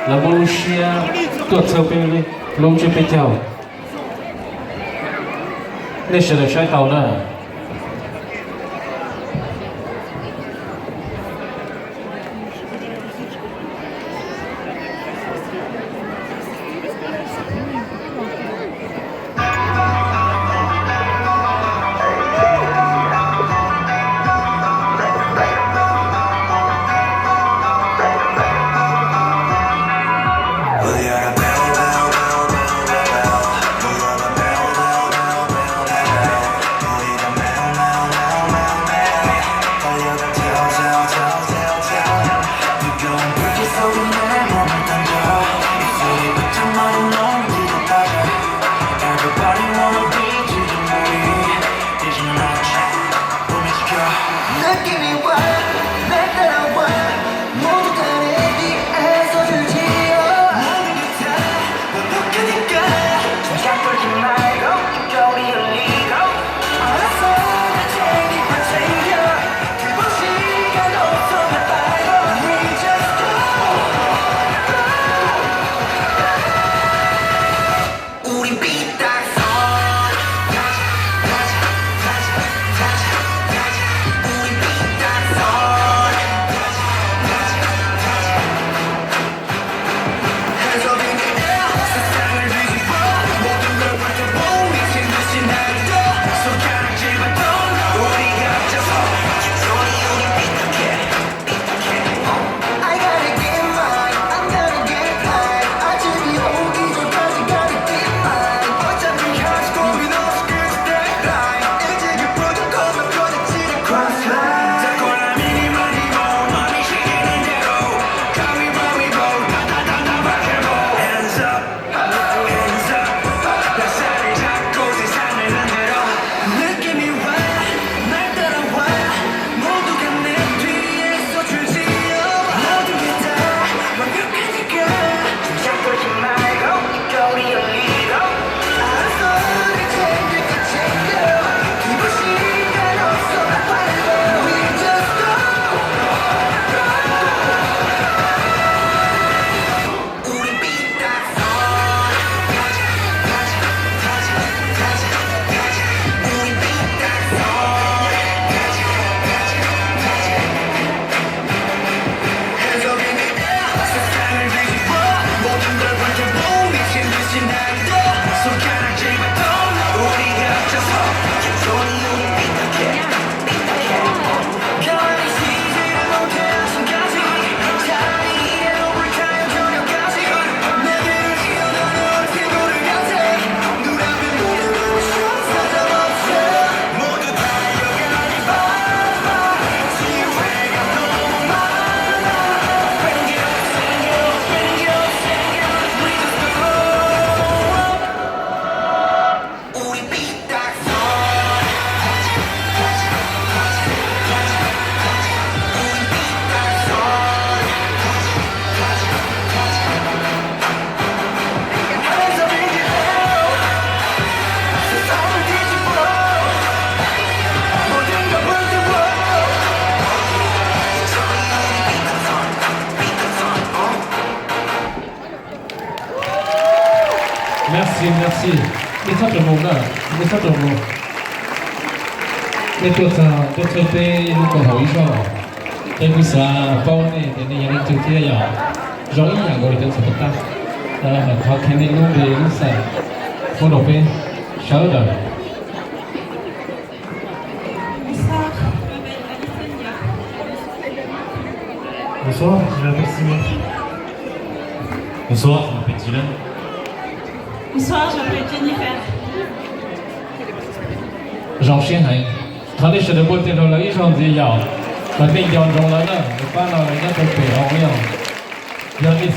Lawv muab lub siab tuaj txhawb peb lub tsiab peb caug. Nej sawv daws saib tau na. Merci, merci. Nej txhob rawm mus na, nej txhob rawm mus. Nej tuaj txog tuaj txhawb peb lub koom haum ib zaug, peb kuj xav paub nej tias nej yog leej twg thiab yom. Zoo ib yam nkaus li cov ntxhais Pov Tag. Thov qhia nej lub npe lub xeem pub rau peb sawv daws. Bonsoir, je m'appelle Simon. Bonsoir, je m'appelle Dylan. Bonsoir, je m'appelle Jennifer. Zoo siab heev. Thov nej sawv daws npuaj tes rau lawv ib zaug ntxiv yom. Kom nej nco ntsoov lawv na, lawv pab no lawv nyob rau pem hauv yom. Yog nej